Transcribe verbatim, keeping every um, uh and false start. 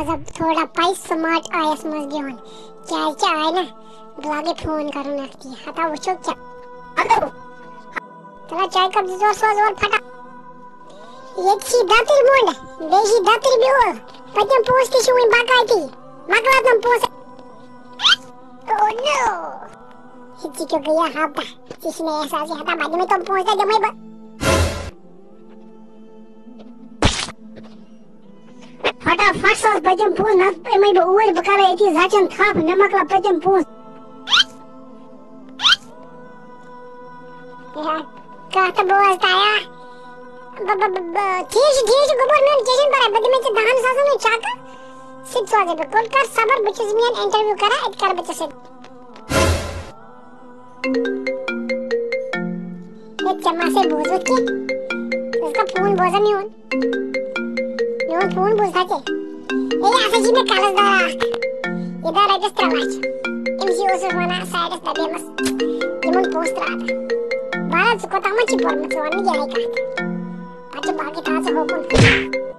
مطلب تھوڑا پاے سمارٹ آیس منٛز بِہُن، کیازِ کہِ آے نہ بہٕ لاگے فون کرُن اکھ تہِ، ہتا وٕچھو کیٛاہ۔ ہیلو۔ تَلہ چاے کپ زٕ ژور سوز اورٕ پھٹا۔ ییٚتہِ چھی دتٕرۍ مۄنڈ، بیٚیہِ چھی دتٕرۍ بیول، پٔتِم پونٛسہٕ تہِ چھِ وٕنہِ بقایا تی، مۄکلات نہٕ پونٛسہٕ۔ او نو۔ ییٚتہِ چھی کیٛاہ گٔیے ہفتہ، ژےٚ چھِ مےٚ احساسٕے، ہتا بہٕ دِمے تِم پونٛسہٕ، تۄہہِ دِمے بہٕ۔ فٹافٹ سوز پٔتِم پونٛسہٕ، نتہٕ یِمے بہٕ اوٗرۍ، بہٕ کرے أتی زچن تھپھ، مےٚ مۄکلاو پٔتِم پونٛسہٕ۔ ہے، کتھ بوز تایا۔ ب-، ب-، ب-، ب-، ٹھیٖک چھُ، ٹھیٖک چھُ، گوٚبُر میون، کینٛہہ چھُنہٕ پرواے، بہٕ دِمے ژےٚ دَہَن ساسَن ہُنٛد چَک، سُہ تہِ سوزے بہٕ۔ کوٚت کر صبر، بہٕ چھُس میون انٹرویو کران، اَتہِ کرٕ بہٕ ژےٚ سۭتۍ۔ ہے، ژےٚ ما سا بوٗزُتھ کینٛہہ؟ ژٕ ٲسکھا فون بوزان میون؟ میون فون بوٗزتھا ژےٚ؟ ہے، یہِ ہسا چھِ مےٚ قرض دار اکھ۔ یہِ دار رۄپیَس ترٛےٚ لَچھ۔ أمِس یہِ اوسُس وَنان سایڈَس دَپیمَس، یِمَن پونٛسہٕ ترٛاو تہٕ۔ بہرحال، ژٕ کوٗتاہ ما چھِ پوٚرمُت؟ ژٕ وَن مےٚ یِہوٚے کَتھ۔ پَتہٕ چھِ باقٕے تھاو ژٕ ہوکُن۔